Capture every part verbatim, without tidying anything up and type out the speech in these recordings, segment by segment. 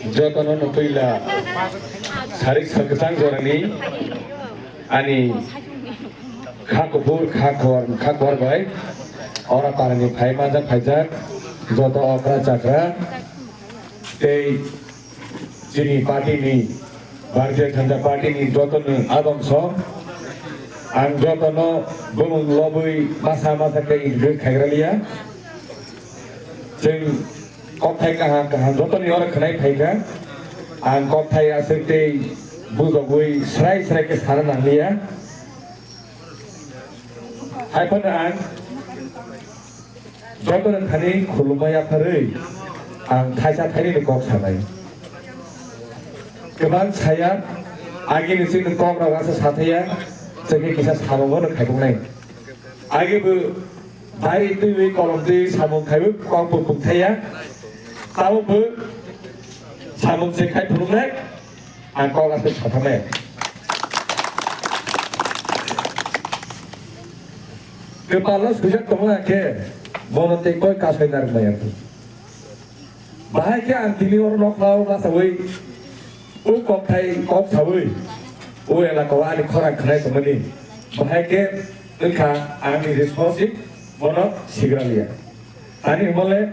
Jotono no puila sarik sal kwchang jorani ani kha kuphur, kha khor, kha khor bai ora parani phai manjak phaijak joto okra chakra tei chini party ni, Bharatiya Janata Party ni joto ni adongso ang joto no bumung lobwi masa masa khe introduce khaigra liya. Chwng kokthai kaham kaham joto ni oro khwnai phaikha. Ang kokthai aswk tei bujogwi srai srai khe sana nangliya. Hai phano ang joto ni thani khulumma yapharwi ang thaisa thainwi ni kok sanai. Kwbang saya, agini chini kok rok asa sathaya, chwngkhe kisa samung no khaibuknai. Agi bo bai twiwi kolom twi samung khaiwi kok bo pungthaya. Tamo bo samung se khai phunuknai. Ang kok aswk sathanai. Kwpalo swijak tongma khe bono tei koi kasai narwkmaya. Bahai khe ang tini oro nokhlao bachaui o kokthai kok saui o elakao ani khorang khwnai tongmani. Bahai khe wngkha ani responsive bono sigra liya. Ani hwnmale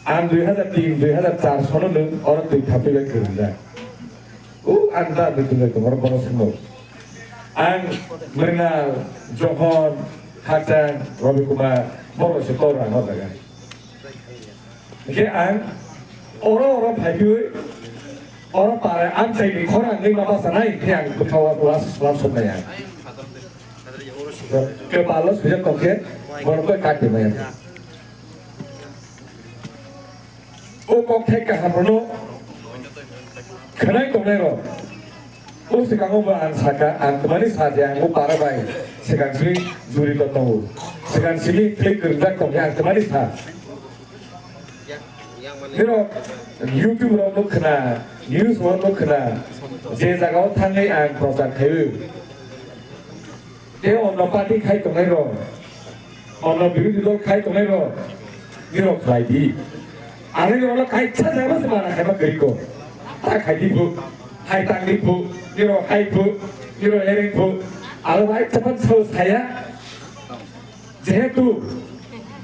Ang dui hajar tin, dui hajar char sono nwng oro twi thapwi bai kwrwngjak. O ang da twi twi tongo bono swngo. Ang Mrinal, Johon, Khakchang, Robi Kumar, borok se tor ang o jaga. Hingke ang oro oro phaipiwi oro parai amchaini khorang nwi ma basa nai khe ang bwkha o last last soknai ang. Kepalo sujak tongkhe borok bai kati maya. O kokthai kaham rwno khwnai tongnai rok. O swkango bo ang saka, ang twmani sa je ang o para bai swkang simi juri to tongo. Swkang simi tei kwrwngjak tongkhe ang twmani sa. Nirok YouTube rok nuk khna, news rok nuk khna, je jaga o thangwi ang prochar khaiwi. Tei onno party khai tongnai rok, onno birodhi dol khai tongnai rok, nirok khlai di. Ani rok kaisa jaga se mana khai ma gari ko. Ta khai di phu, hai tang di phu, nirok hai phu, nirok ereng phu. Alo bai chapan sao saya. Jehetu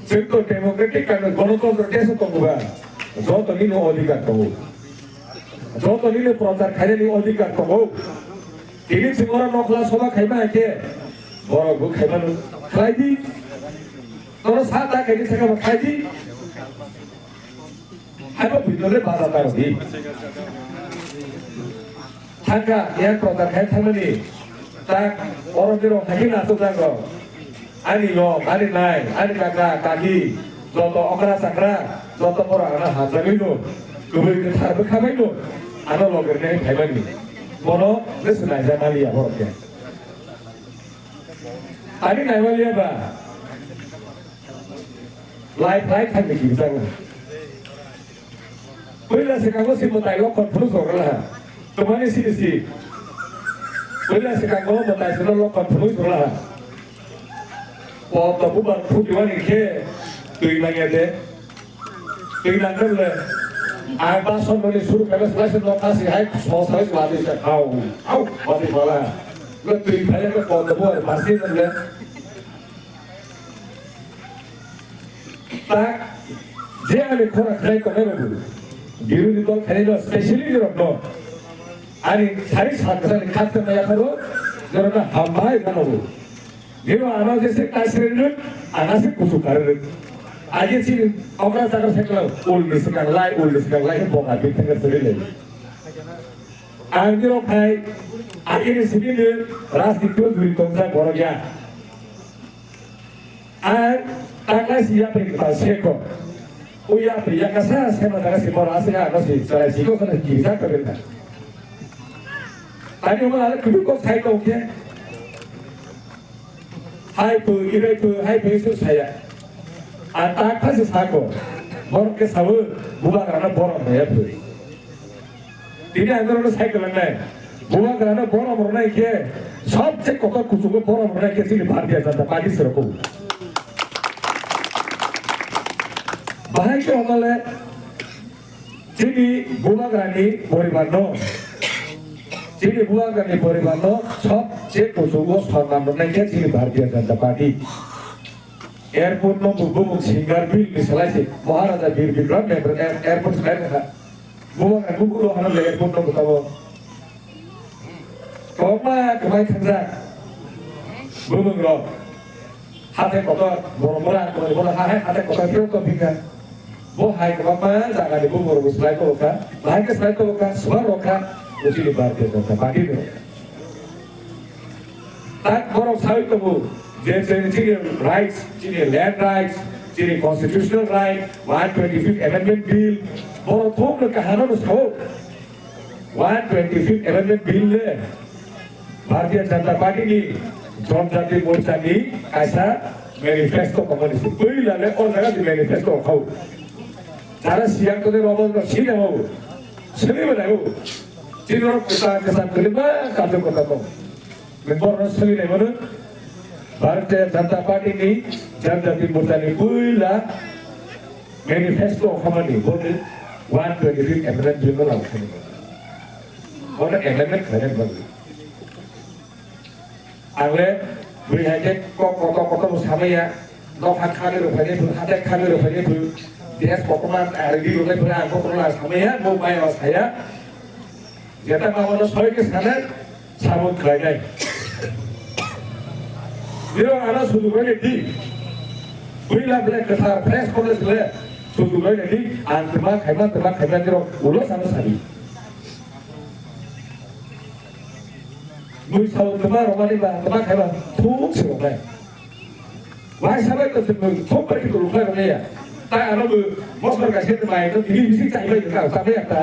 chwng to democratic and ganatantra desh o tongo ba, joto nini odhikar tongo. Joto nini prochar khainani odhikar tongo. Tini chwng oro nokhla soba khaima hai khe borok bo khaimano khlai di. Toro sa ta khaidi saka bo khai di. Haibo bidole baja ta di. Thangka yang prochar khai thangmani. Tak oro biro hakhe nasuk jago. Ani nok, ani nai, ani kaka, kaki, joto okra chakra, joto borok ano hamjagwi no, kwbwi kwthar bwkha bai no, ano loge rwnai phaimani. Bono bwswk naijak maliya borok khe. Ani naimaliya ba, lai phlai thangni kibijago. Puila swkango se mwtai lokhon phunuk jorlaha. Twmani sini si. Puila swkango mwtai sino lokhon phunuk jorlaha. Poddo bubar phutiwani khe twi nangya de. Twi nangkhe le. Ang bason noni suru khaima swlai se nokha si hai so sai swlai se hau. Hau. Wadi phala. Lo twi phaya khe poddo bubar basi le. Tak, je ani khora khlai tongnai rok bo, birodhi dol khainai no, specially ni rok no, ani sari saksa ni khat khe maya tharo, jorok no hambai jano bo. Niro ano je se kaisre rwk, ana se kusu kar rwk. Aje chini okra chakra sekla, ul ni sikang lai, ul ni sikang lai, boka bithang ka sari lai. Ang niro khai, aje ni sini ni, rajniti o juri tongsa borok ya. Ang takla si yapri kwtal seko. O yapri yakasa sema daga si bora ase ya no si sarai si ko sana ki sa ka beta. Tani mo ala kudu ko sai ko ke. Hai pu, irai pu, hai pu isu saya. Ang takla si sako. Bor ke sabu buba kana bora me yapri. Tini ang norokno sai kwlangnai. Bubagrano borom rwnai khe, sobse kotor kuchugo borom rwnai khe chini Bharatiya Janata Party se rokho. Bahai khe hwnmale, Chini bubagrani poribarno, chini bubagrani poribarno sobse kuchugo sonman rwnai khe chini Bharatiya Janata Party. Airport no bo bumung Singar Bill ni salai se, Maharaja Bir Bikram Memorial Air-, Airport salai kha. Bubagrani bukulo hano le airport no butabo. Kwbangma kwbai thangjak bumung rok. Hathai kotor, borok bora, borok bora, ha hai hathai kotor khe to bikha. Bo hai kwbangma jaga ni bumung rok slai to kha, bahai khe slai to kha, swbang rok kha, bo chini Bharatiya Janata Party ni rok. Tak borok sai tongo je chini, chini rights, chini land rights, chini constitutional right, one twenty-fifth Amendment Bill, borok thok no kahano no sao. One twenty-fifth Amendment Bill le Bharatiya Janata Party ni Janjati Morcha ni kaisa manifesto company se. Puila le o jaga di manifesto khau. Jara siyang to de robo no sini mo. Sini mo dai mo. Chini rok kesa kesa kuli ma kajo kota ko. Member no sini dai mo. Bharatiya Janata Party ni Janjati Morcha ni puila manifesto company bo ni one twenty-fifth Amendment Bill no lang khani. Bono amendment khlaina bagwi. Ang le bwrwi hai khe kok kotor kotor bo samaya, nokha khagwi rwphainai phuru, hathai khagwi rwphainai phuru, dress kotorma ready rwnai phuru, ang kotorma samaya, bo maya o saya. Jeta mama no soi khe sana, sabon khlainai. Biro ano sujuk rwni di. Bwrwi la bwlai kwthar, fresh kok le sile, sujuk rwni di, ang twma khaima, twma khaima, biro ulo sana sabi. Mui sao twma rwmani ba, twma khaiba thuk se rwnai. Wai sabai to se mui thok bai to rukhai rwnai ya. Tai ano bo mosor kaisa ni mai to tini bisi chai bai ka, chai bai ta.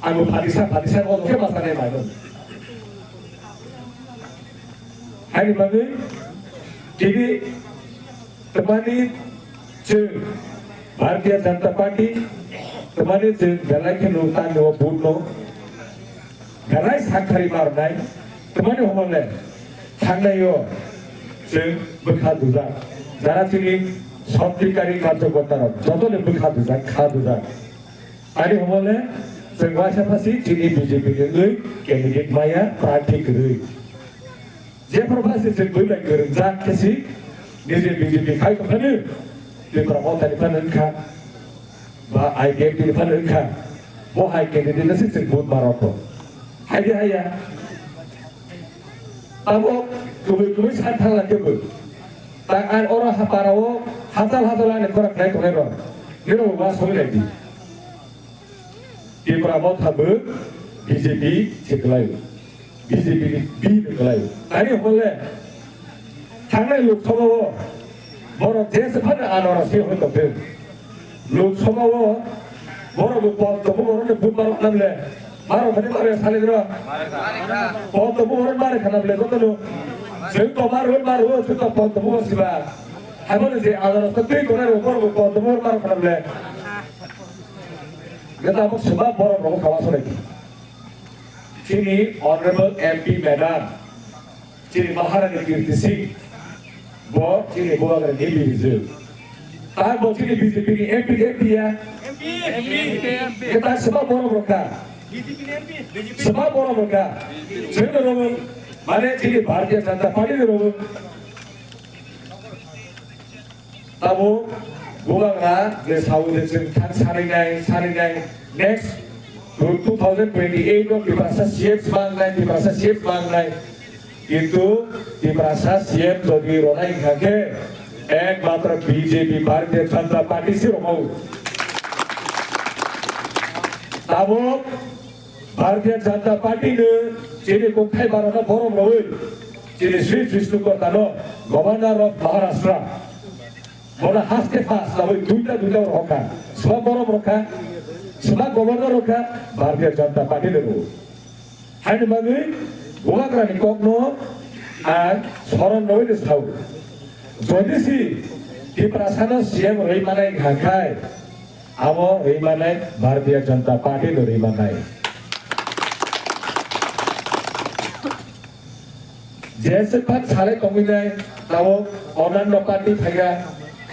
Ano phatisa, phatisa o khe ma sanai mai to. Haini bagwi tini Twmani chwng Bharatiya Janata Party, twmani chwng belai kheno tangwi o vote no belai sakthari ma rwnai, twmani hwnle thangnai o chwng bwkha dujak, jara chini sotikari karjokorta rok joto ni bwkha dujak, kha dujak. Ani hwnle chwng waisa phasi chini B J P ni wngwi candidate maya prarthi kwrwi. Jephru ba se chwng bwbai kwrwngjak khe si, nije B J P khai tongkha ni, Tipra Motha ni phano wngkha, ba I P F T ni phano wngkha, bo hai candidate no se chwng vote ma rokho. Hai de haya. Tamo kubui kubui san thangla kebo. Ta ar oro ha para o hachal hachal ani khora khlai tongnai rok. Nino ba soi lai di. Tipra Motha bo B J P se kwlaio, B J P ni B ni kwlaio. Tani hole thangnai Lok Sabha o borok je se phano anora se hoi tongphio. Lok Sabha o borok bo pol tobo borok ni bumbar namle. Maro khani maro sale dro. Pol tobo borok mare khana ble joto no. Jeng to maro maro jeng to pol tobo siba. Habo je anora se tei kore borok bo pol tobo borok maro khana ble. Gata bo seba borok rogo khawa sore. Chini Honorable M P Madam, chini Maharani Kirti Singh, bo chini Bubagra ni B J P. Ta bo chini B J P ni M P, M P ya. M P, M P, M P. Gata seba borok rokha. B J P ni M P, B J P. Seba borok rokha. Chini rogo, mane chini Bharatiya Janata Party ni rogo. Tabuk bubagra je sao je chwng thang sarinai, sarinai, next two thousand twenty-eight o Tiprasa C M swangnai, Tiprasa C M swangnai. Kintu Tiprasa C M jodi ronai wngkha khe ekmatro B J P Bharatiya Janata Party se romao. Tabuk Bharatiya Janata Party no chini kokthai barano borom rwi, chini Sri Vishnu Kortano, Governor of Maharashtra, bono haste pass nawi duita duita rokha, swa borom rokha, swa Governor rokha, Bharatiya Janata Party no rw. Haini bagwi bubagrani kokno ang soron rwi sao. Jodi si Tiprasano C M rwi manai wngkha khai, abo rwi manai Bharatiya Janata Party no rwi manai. Jese phak salai tongwi nai, tabo onanno party phaiga,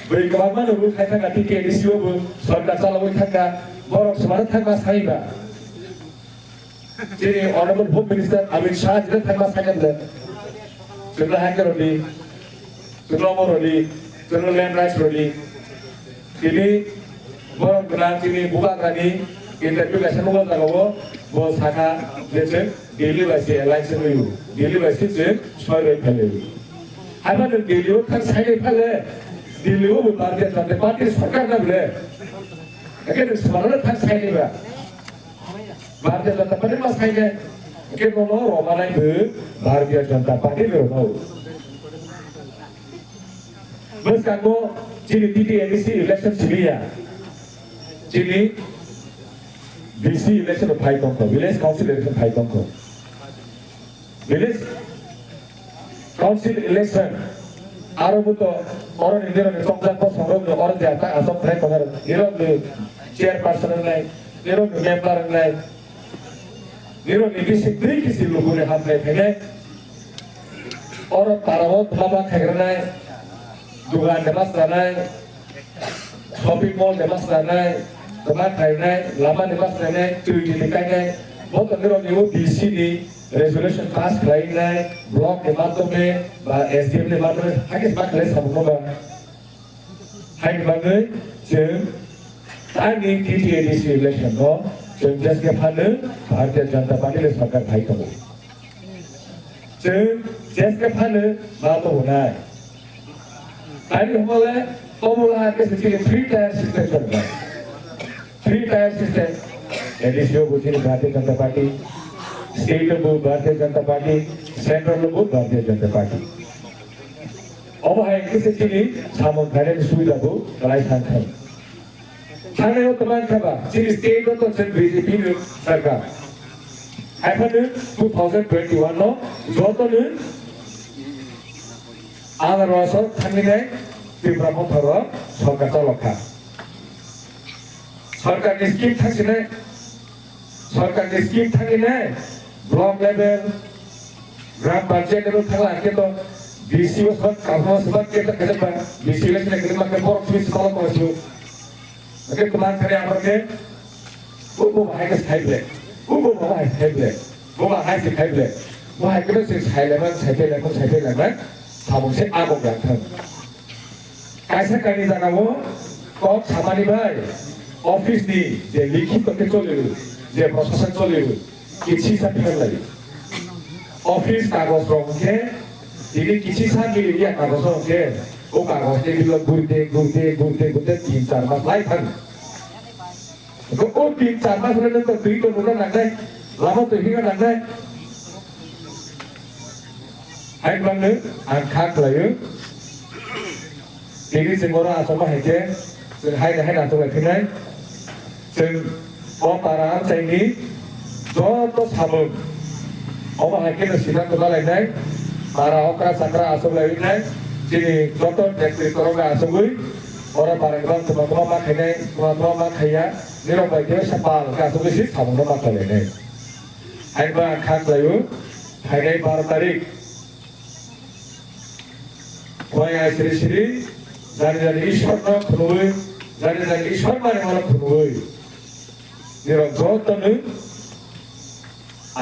bwrwi kwbangma no rw khai thangkha, T T A D C o bo sorkar chalawi thangkha, Borok swmana thangma saiba. Chini Honorable Home Minister Amit Shah jina thangma saikha le. Chwngno haikhe rodi, chwngno omo rodi, chwngno land rights rodi. Tini borok gwnang chini bubagrani interview kaisa nukgo jagao bo sakha je chwng Delhi bai se alliance wngwi, Delhi bai se chwng soi roi phailai. Haiba nwng Delhi o thang sainai phale, Delhi o bo Bharatiya Janata Party sorkar na bole. Hakhe nwng swmano thang sainai ba. Bharatiya Janata Party ma sainai. Hakhe nono romanai bo Bharatiya Janata Party ni romao. Bwskango chini T T A D C election siliya. Chini V C election phai tongkho, Village Council election phai tongkho. Village Council election aro buto oro ni nirok ni chongjak bosong rok ni oro je ta asok khlai tongo nirok ni chairperson wngnai, nirok ni member wngnai, nirok ni bisi twi kisi luku ni hamkrai phainai. Oro para o baba khaigrwnai, dugan de mas ranai, shopping mall de mas ranai, kwma khainai, lama de mas ranai, twi twi kainai, bo to nirok ni O B C ni resolution pass khlainai, block ni madhyome ba S D M ni madhyome hakhe ma khlai samung no ba. Haini bagwi chwng tani T T A D C election no chwng jeske phano Bharatiya Janata Party le sarkar phai tongo. Chwng jeske phano ma tobonai. Tani hwnba le tobola khe se chini three tier system chwng bai. Three tier system. A D C o bo chini Bharatiya Janata Party, state o bo Bharatiya Janata Party, central o bo Bharatiya Janata Party. Omo hai khe se chini samung khainani subida bo kwlai san thai. Thangnai o twma wngkha ba chini state o to chwng B J P ni sarkar. Haiphano two thousand twenty-one no joto no anarwasok thangwi nai Tipra Motharo sarkar chalokha. Sarkar ni scheme thangsinai Sarkar ni scheme thangwi nai block level, gram panchayat level thangla khe to B C o sab kahma sab khe to khe ba B C election khe ma khe borok swi salo ko swi. Khe to man khare amar khe ko ko bahai khe sai ble. Ko ko bahai sai ble. Ko bahai sai ble. Bahai khe se sai le man sai le man sai le man. Samung se agok yang thang. Kaisa kaini jagao kok samani bai office ni je likhito khe choli, je prosason choli, kichisa pherlai. Office kagoj rok khe tini kichisa mili ya kagoj rok khe o kagoj ni bilo gurte gurte gurte gurte tin char mas lai thang. Ko tin char mas le to twi to nuna nangnai, lama to hinga nangnai. Hai bangno ang kha khlaio. Tini chwng oro achukma hai khe chwng hai hai achuk lai phinai. Chwng o para amchaini joto samung omo hai khe no sida kwbalainai. Para okra chakra achuk lai nai. Chini joto netrito rok achugwi oro para kwbang kwbang ma khainai, kwbang ma khaiya. Nirok bai khe sapal khe achugwi si samungno ma khlai lai nai. Hai ba ang kha khlaio. Phainai baro tarik. Wai ai siri siri, jani jani Ishwar no khunui, jani jani Ishwar mani mano khunui. Nirok joto no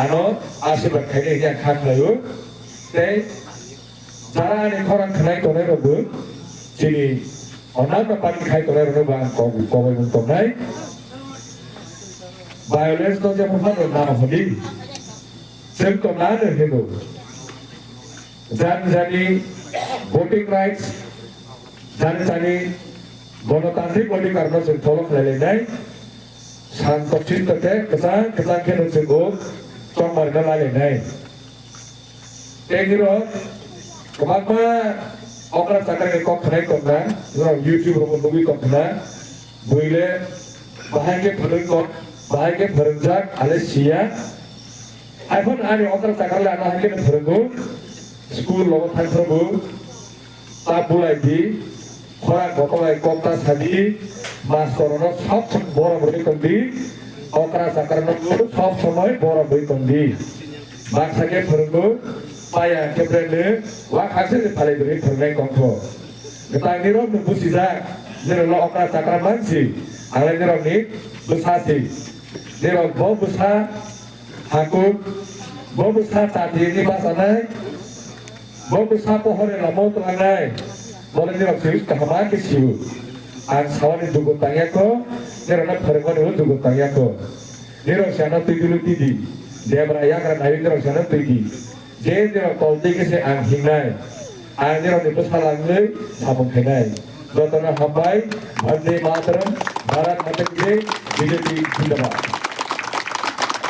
ano asirwad khainai hwnwi ang kha khlaio. Tei jara ani khorang khwnai tongnai rokbo chini onarno party khai tongnai rokno bo ang kok-, koboi mung tongnai. Violence no jemon phano nang hodi. Chwng to nang hino. Jani jani voting rights, jani jani gonotantrik odhikar no chwng follow khlai lainai, santo chisto khe kwchang kwchang khe no chwng bo chongmari no lai lainai. Tei nirok kwbangma okra chakra ni kok khnai tongna, nirok YouTube rogo nugwi tongkhna, buile bahai khe phwrwng kok, bahai khe phwrwngjak ale siya. Haiphano ani okra chakra le ano hai kheno phwrwngo, school logo thangphrogo, ta bulai di, khorang kotor bai kok ta sadi, mastor no sob somoi borom rwi tong di, okra chakra no sob somoi borom rwi tong di. Baksa khe phwrwngo, paya khe breng no, wa khaksa ni phalai rwi phwrwngnai tongkho. Kwtal nirok no buchijak, nirok no okra chakra mansi, ang le nirok ni bwsa se. Nirok bo bwsa hakhwk, bo bwsa chati ni bachanai, bo bwsa pohor ni lama o twlangnai, bo le nirok se kaham khe sio. Ang sawani jugo tangya kho, nirok no phwrwngmani bo jugo tangya kho. Nirok se ano twi dulu tidi, debra yagra nai nirok se ano twi di. Je nirok tol twi khe se ang hingnai, ang nirok ni bwsa langwi samung khainai. Jotono hambai, Vande Mataram, Bharat Mata ki Jai, B J P Zindabad.